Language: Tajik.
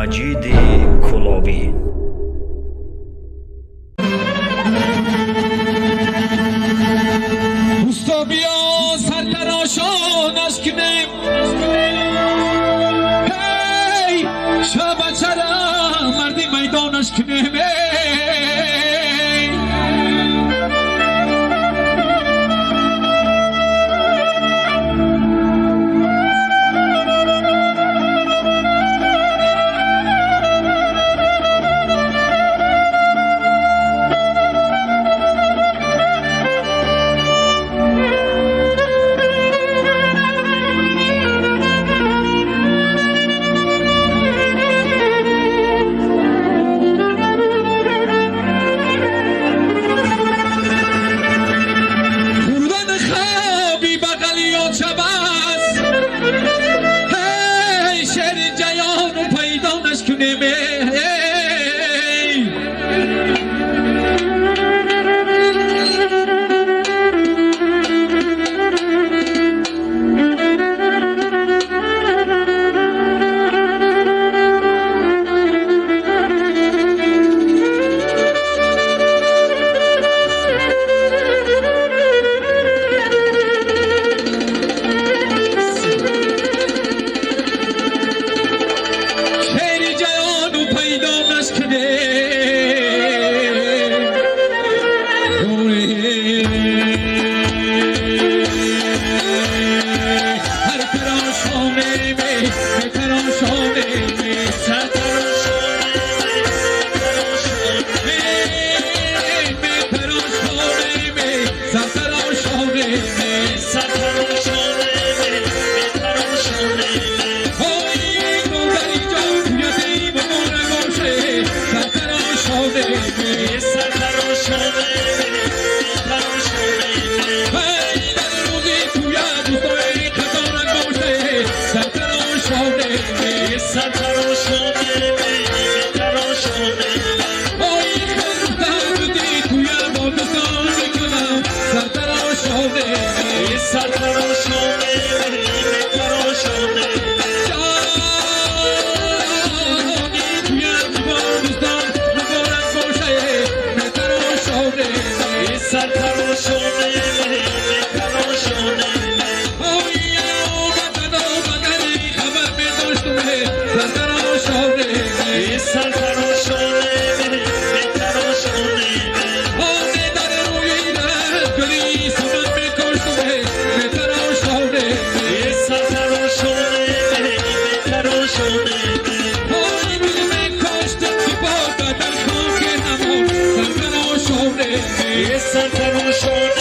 Маҷиди Кулобӣ. Усто, биё сартарошонаш кунем. Ҳей, шабачара марди майдонаш кунем. Эй, хӯрдан хоби бағалиёт шабаст. Ҳей, шери ҷаёну пайдонаш кунем. Эй, шери ҷаёну пайдонаш кунем. Ҳар тарошонем, метарошонем, метарошонем, сартарошонем. Ой, додари ҷон, туяти муборак боше, сартарошонем. Эй, дар рӯзи туя дӯстои қаторак боше, сартарошонем. Ой, хурдам туя бо дӯстон мекунам, сартарошонем. Ҷони туя бо дӯстон муборак боше, метарошонем. Ой, омадано магари хабар медоштум, сартарошонем. Оне дар рӯи рад гули саман мекоштум, метарошонем. Ой, гул мекоштум, ки бода дар хоки ҳамон, сартарошонем.